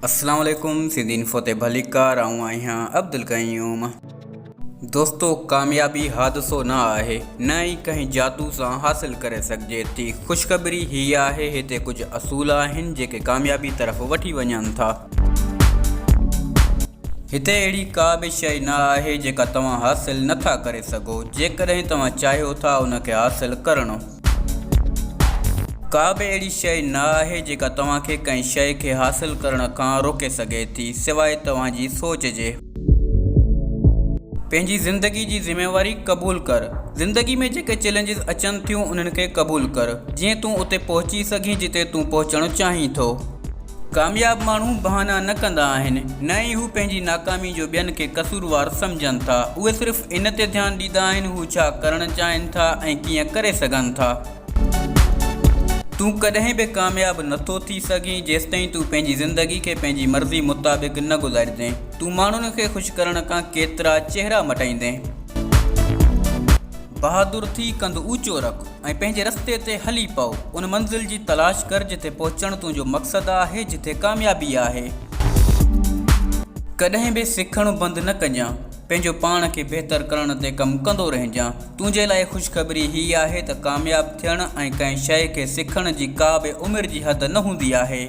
اسلام عليڪم سنڌي انفو تي ڀليڪار آئون آهيان عبدالقيوم. دوستو ڪاميابي حادثو نه آهي نه ئي ڪنهن جادو سان حاصل ڪري سگهجي ٿي خوشخبري هي آهي هتي ڪجهه اصول آهن جيڪي ڪاميابي طرف وٺي وڃن ٿا. هتي اهڙي ڪا به شيء نه آهي جيڪا توهان حاصل نه ٿا ڪري سگهو جيڪڏهن توهان چاهيو ٿا ان کي حاصل ڪرڻ. ڪا به اهڙي شيء نه آهي جيڪا توهان کي ڪنهن شيء کي حاصل ڪرڻ کان روڪي سگهي ٿي سواء توهان جي سوچ جي. پنهنجي زندگي جي ذميواري قبول ڪر. زندگي ۾ جيڪي چئلينجز اچن ٿيون انهن کي قبول ڪر جيئن تون اتي پهچي سگهين جتي تون پهچڻ چاهين ٿو. ڪامياب ماڻهو بهانا نه ڪندا آهن، نه ئي هو پنهنجي ناڪامي جو ٻين کي قصوروار سمجهن ٿا. اهي صرف ان تي ڌيان ڏيندا آهن هو ڇا ڪرڻ چاهين ٿا ۽ ڪيئن ڪري سگهن ٿا. تون ڪڏهن به ڪامياب نه ٿو ٿي سگهين جيستائين تون پنهنجي زندگي کي پنهنجي مرضي مطابق نه گذاريندين. تون ماڻهن کي خوش ڪرڻ کان ڪيترا چهرا مٽائيندين. بهادر ٿي ڪنڌ اوچو رک ۽ پنهنجي رستي تي هلي پئو. ان منزل جي تلاش ڪر جتي پهچڻ تنهنجو مقصد آهي، جتي ڪاميابي آهي. ڪڏهن به سکڻ بند نه ڪجان. پنهنجو پاڻ کي بهتر ڪرڻ تي ڪم ڪندو رهجان. تنهنجي لاء خوشخبري هي آهي ته ڪامياب ٿيڻ ۽ ڪنهن شيء کي سکڻ جي ڪا به عمر جي حد نه هوندي آهي.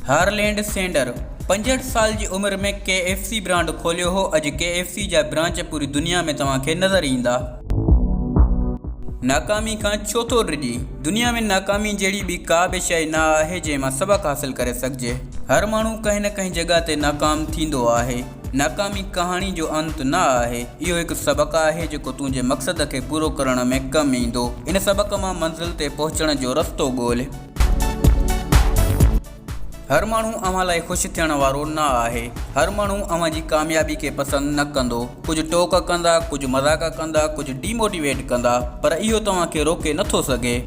هارلينڊ سينڊر 65 سال جي عمر ۾ ڪي ايف سي برانڊ کوليو هو، اڄ ڪي ايف سي جا برانچ پوري دنيا ۾ توهان کي نظر ايندا. ناڪامي کان ڇو ٿو ڊڄين؟ دنيا ۾ ناڪامي جهڙي ٻي ڪا به شيء نه آهي جنهن مان سبق حاصل ڪري سگهجي. هر ماڻهو ڪنهن نه ڪنهن جڳهه تي ناڪام ٿيندو آهي. ناڪامي ڪهاڻي جو انت نه آهي. اهو هڪ سبق آهي جيڪو تنهنجي مقصد کي پورو ڪرڻ ۾ ڪم ايندو. ان سبق مان منزل تي پهچڻ جو رستو ڳولهه. هر ماڻهو اوهان لاء خوش ٿيڻ وارو نه آهي. هر ماڻهو اوهان جي ڪاميابي کي پسند نه ڪندو. ڪجهه ٽوڪ ڪندا، ڪجهه مذاق ڪندا، ڪجهه ڊي موٽيويٽ ڪندا، پر اهو توهان کي روڪي نه ٿو سگهي.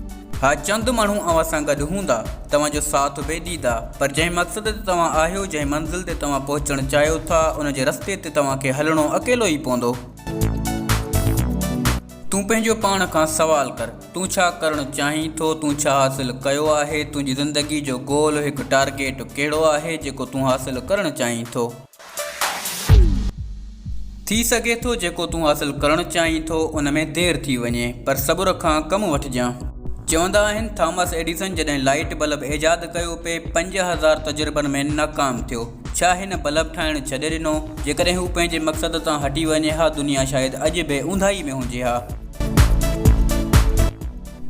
ها چند ماڻهو اوهان سان گڏ هوندا، توهان جو ساٿ به ڏيندا، پر جنهن مقصد تي توهان آهيو، جنهن منزل تي توهان پهچڻ چاهيو ٿا، ان جي رستي تي توهان کي هلڻو اڪيلو ئي پوندو. تون پنهنجو پاڻ کان سوال ڪر، تون ڇا ڪرڻ چاهين ٿو، تون ڇا حاصل ڪيو آهي، تنهنجي زندگي جو گول هڪ ٽارگيٽ ڪهڙو آهي جيڪو تون حاصل ڪرڻ چاهين ٿو. ٿي سگهي ٿو جيڪو تون حاصل ڪرڻ چاهين ٿو ان ۾ دير ٿي وڃي پر صبر کان ڪم وٺجان. چوندا آهن ٿامس ايڊيسن جڏهن لائيٽ بلب ايجاد ڪيو پئي 5000 تجربن ۾ ناڪام ٿيو. ڇا هن بلب ٺاهڻ ڇڏي ڏنو؟ جيڪڏهن هو پنهنجي مقصد تان هٽي وڃي ها، دنيا شايد اڄ به اونداهي ۾ هجي ها.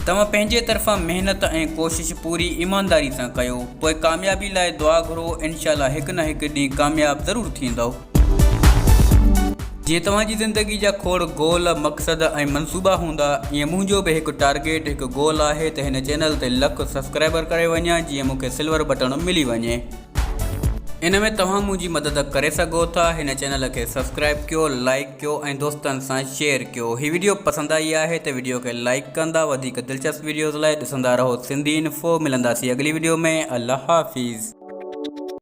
توهان پنهنجي طرفان محنت ۽ ڪوشش پوري ايمانداري سان ڪيو، پوء ڪاميابي لاء دعا گهرو، انشاء الله هڪ نه هڪ ڏينهن ڪامياب ضرور ٿيندؤ. جيئن توهان جي زندگي جا کوڙ گول، مقصد ۽ منصوبا هوندا، ائين منهنجو به هڪ ٽارگيٽ، هڪ گول آهي ته هن چينل تي لک سبسڪرائبر ڪري وڃان جيئن مون کي سلور بٽڻ ملي وڃي. ان ۾ توهان منهنجي مدد ڪري سگهو ٿا هن چينل کي سبسڪرائب ڪيو لائيڪ ڪيو ۽ دوستن سان شيئر ڪيو هي وڊيو پسند آئي آهي ته وڊيو کي لائيڪ ڪندا وڌيڪ دلچسپ وڊيوز لاء ڏسندا رهو سنڌي انفو ملنداسين اڳلي وڊيو ۾ الله حافظ.